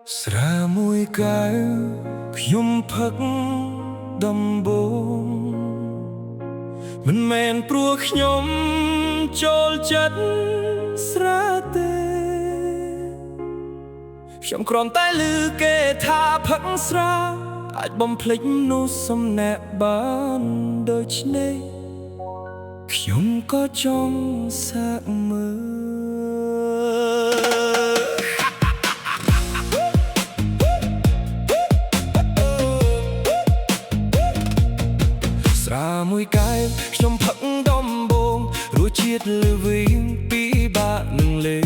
ស្រាមួយកែវខ្ញុំផឹកដំបូងមិនមែនព្រោះខ្ញុំចូលចិត្តស្រាទេខ្ញុំគ្រាន់តែឮគេថាផឹកស្រាអាចបំភ្លេចមនុស្សសំណាក់បានដូច្នេះខ្ញុំក៏ចង់សាកមើល ស្រាមួយកែវខ្ញុំផឹកដំបូងរសជាតិលឺវិញពីបាក់នឹងលេ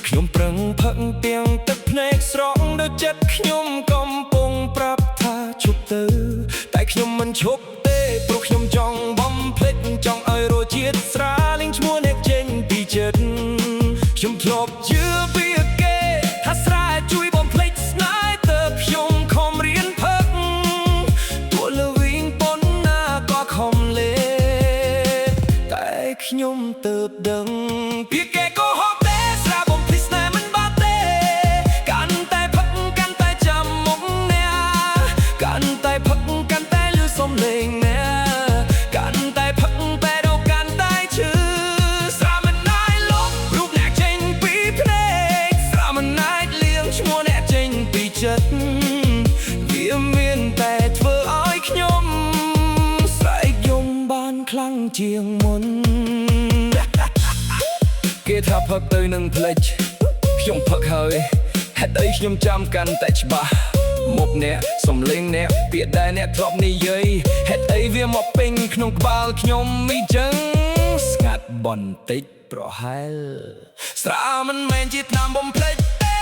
ខ្ញុំប្រឹងផឹកទាំងទឹកភ្នែកស្រក់ដូចចិត្តខ្ញុំកំពុងប្រាប់ថាឈប់ទៅតែខ្ញុំមិនឈប់ទេព្រោះខ្ញុំចង់បំភ្លេចចង់ឲ្យរសជាតិស្រាលៀងឈ្មោះអ្នកចេញពីចិត្តខ្ញុំធ្លាប់ជឿពីគេថាស្រាជួយបំភ្លេចស្នេហ៍ទៅខ្ញុំខំរៀនផឹក ទោះល្វីងប៉ុណ្ណាក៏ខំលេតែខ្ញុំទៅដឹងពីគេក៏ហកទេស្រាបំភ្លេចស្នេហ៍មិនបាត់ទេកាន់តែផឹកកាន់តែចាំមុខអ្នកកាន់តែផឹកកាន់តែលឺសំឡេងអ្នកកាន់តែផឹកតែដល់កាន់តែឈឺស្រាមិនអាចលុបរូបអ្នកចេញពីភ្នែកស្រាមិនអាចលាងឈ្មោះអ្នកចេញពីចិត្ត វាមានតែធ្វើឲ្យខ្ញុំស្រែកយំបានខ្លាំងជាងមុនគេថាផឹកទៅនឹងភ្លេចខ្ញុំផឹកហើយហេតុអីខ្ញុំចាំកាន់តែច្បាស់មុខអ្នកសំលេងអ្នកពាក្យដែលអ្នកធ្លាប់និយាយហេតុអីវាមកពេញក្នុងក្បាលខ្ញុំមីចឹងស្ងាត់បន្តិចប្រហែលស្រាមិនមែនជាថ្នាំបំភ្លេចទេ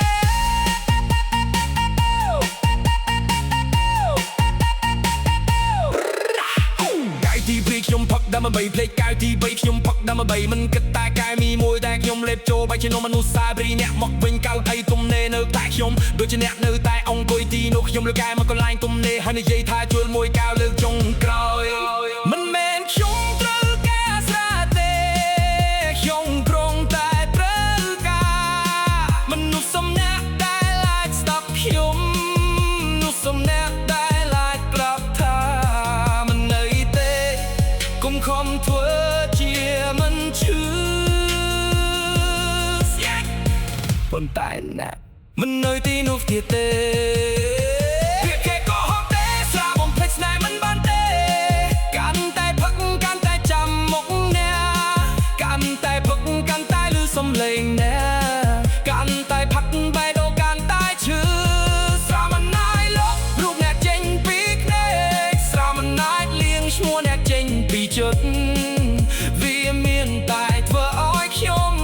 កែវទី2ខ្ញុំផឹកដើម្បីភ្លេចកែវទី3ខ្ញុំផឹកដើម្បីមិនគិតតែកែវមីមួយតែខ្ញុំលេបចូលបែកជានំអនុស្សាវរីយ៍អ្នកមកវិញកៅអីទំនេរនៅតែខ្ញុំដូចជាអ្នកនៅតែអង្គុយទីនោះខ្ញុំលើកកែវមកកន្លែងទំនេរហើយនិយាយថាជួលមួយកែវលើកចុងក្រោយមិនមែនខ្ញុំត្រូវការស្រាទេខ្ញុំត្រង់តែត្រូវការមនុស្សសំណាក់ដែលអាចស្ដាប់ខ្ញុំនោះសំណាក់ដែលអាចប្រាប់ថាមិននឿយទេ គុំខំធ្វើជាមិនឈឺប៉ុន្តែណាមិននៅទីនោះទៀតទេពាក្យគេក៏ហកទេស្រាបំភ្លេចស្នេហ៍មិនបានទេកាន់តែផឹកកាន់តែចាំមុខអ្នកកាន់តែផឹកកាន់តែលឺសំឡេងអ្នកកាន់តែផឹកបែរដូរកាន់តែឈឺស្រាមិនណាយលុបរូបអ្នកចេញពីភ្នែកស្រាមិនណាយលាងឈ្មោះអ្នកចេញពីចិត្តវាមានតែធ្វើឲ្យខ្ញុំ